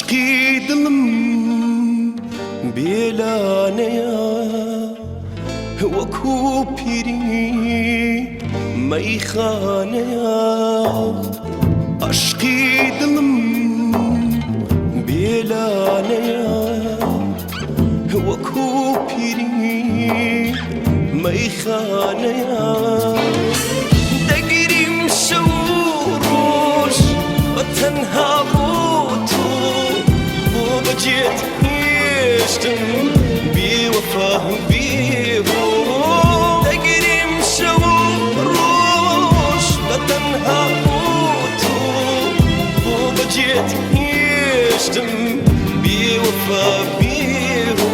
ئەشقی دڵم بێلانەیە وەکو پیری مەیخانەیە. ئەشقی دڵم بێلانەیە وەکو پیری مەیخانەیە. دەگریم شەو و ڕۆژ بە تەنها بۆ تۆ، بۆ بەجێت هێشتم بێوەفا بێهۆ. دەگریم شەو و ڕۆژ بە تەنها بۆ تۆ، بۆ بەجێت هێشتم بێوەفا بێهۆ.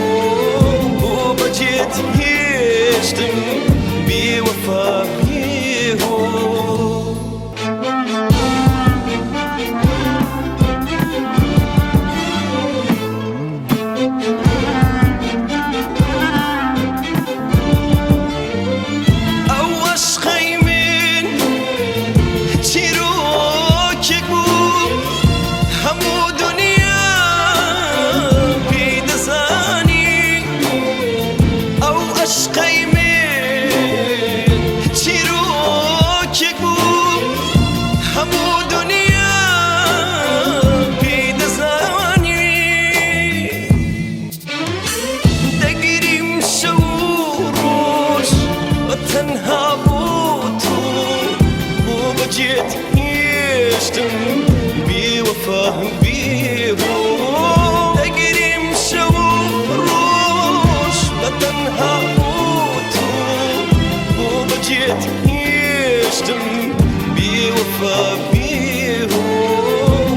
بۆ بەجێت هێشتم بێوەفا بێهۆ. ئەو ئەشقەی من چیرۆکێک بوو، هەموو دنیا پێی دەزانی. ئەو ئەشقەی من چیرۆکێک بوو، هەموو دنیا پێی دەزانی. دەگریم شەو و ڕۆژ بە تەنها بۆ تۆ، بۆ بەجێت هێشتم بێوەفا بێهۆ. دەگریم شەو و ڕۆژ بە تەنها بۆ تۆ، بۆ بەجێت هێشتم بێوەفا بێهۆ.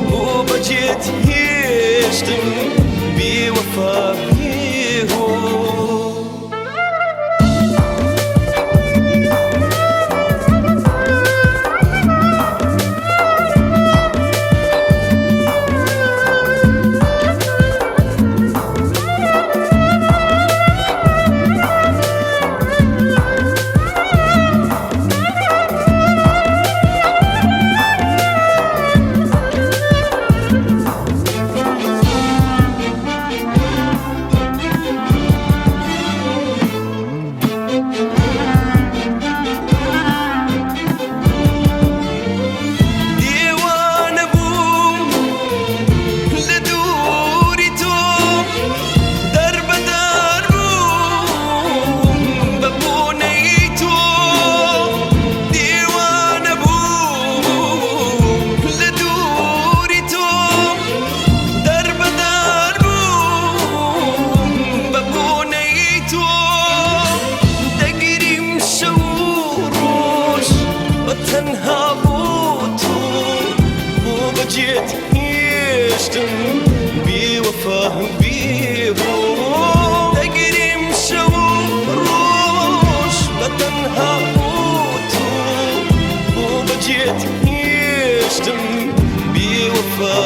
بۆ بەجێت هێشتم بێوەفا بێهۆ. دیوانە بووم لە دووری تۆ، دەربەدار بووم بە بۆنەی تۆ. دیوانە بووم لە دووری تۆ، دەربەدار بووم بە بۆنەی تۆ. دەگریم شەو و ڕۆژ بە تەنها بۆ تۆ، بۆ بەجێت هێشتم بێوەفا بێهۆ. دەگریم شەو و ڕۆژ بە تەنها بۆ تۆ، بۆ بەجێت هێشتم بێوەفا.